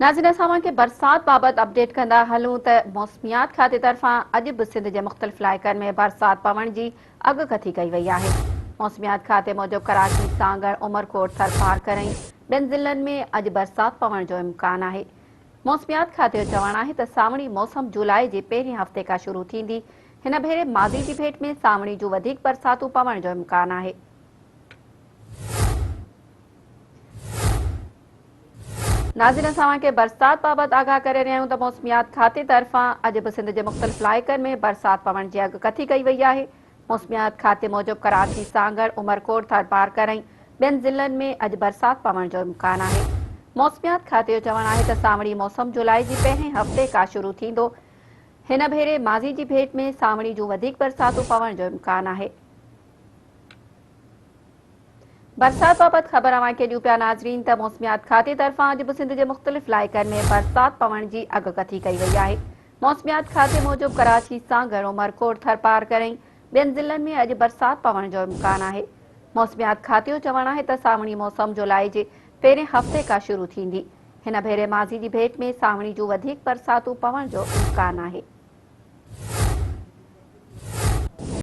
ناظرين اسان اوهان کي برسات بابت اپڊيٽ ڪندا هلون ته موسميات کاتي طرفان اڄ به سنڌ جي مختلف علائقن ۾ برسات پوڻ جي اڳڪٿي ڪئي وئي آهي. موسميات کاتي موجب ڪراچي، سانگهڙ، عمرڪوٽ، ٿرپارڪر ۽ ٻين ضلعن ۾ اڄ برسات پوڻ جو امڪان آهي. موسميات کاتي جو چوڻ آهي ته سانوڻي موسم جولاء جي پهرين هفتي کان شروع ٿيندي، هن ڀيري ماضي جي ڀيٽ ۾ سانوڻي جون وڌيڪ برساتون پوڻ جو امڪان آهي. ناظرين اسان اوهان کي برسات بابت آگاهه ڪري رهيا آهيون ته موسميات کاتي طرفان اڄ به سنڌ جي مختلف علائقن ۾ برسات پوڻ جي اڳڪٿي ڪئي وئي آهي. موسميات کاتي موجب ڪراچي، سانگهڙ، عمرڪوٽ، ٿرپارڪر ۽ ٻين ضلعن ۾ اڄ برسات پوڻ جو امڪان آهي. موسميات کاتي جو چوڻ آهي ته سانوڻي موسم جولاء جي پهرين هفتي کان شروع ٿيندو. هن ڀيري ماضي جي ڀيٽ ۾ سانوڻي جون وڌيڪ برساتون پوڻ جو امڪان آهي. برسات بابت خبر اوهان کي ڏيون پيا ناظرين ته موسميات کاتي طرفان اڄ به سنڌ جي مختلف علائقن ۾ برسات پوڻ جي اڳڪٿي ڪئي وئي آهي. موسميات کاتي موجب ڪراچي، سانگهڙ، عمرڪوٽ، ٿرپارڪر ۽ ٻين ضلعن ۾ اڄ برسات پوڻ جو امڪان آهي. موسميات کاتي جو چوڻ آهي ته سانوڻي موسم جولاء جي پهرين هفتي کان شروع ٿيندي. هن ڀيري ماضي جي ڀيٽ ۾ سانوڻي جون وڌيڪ برساتون پوڻ جو امڪان آهي.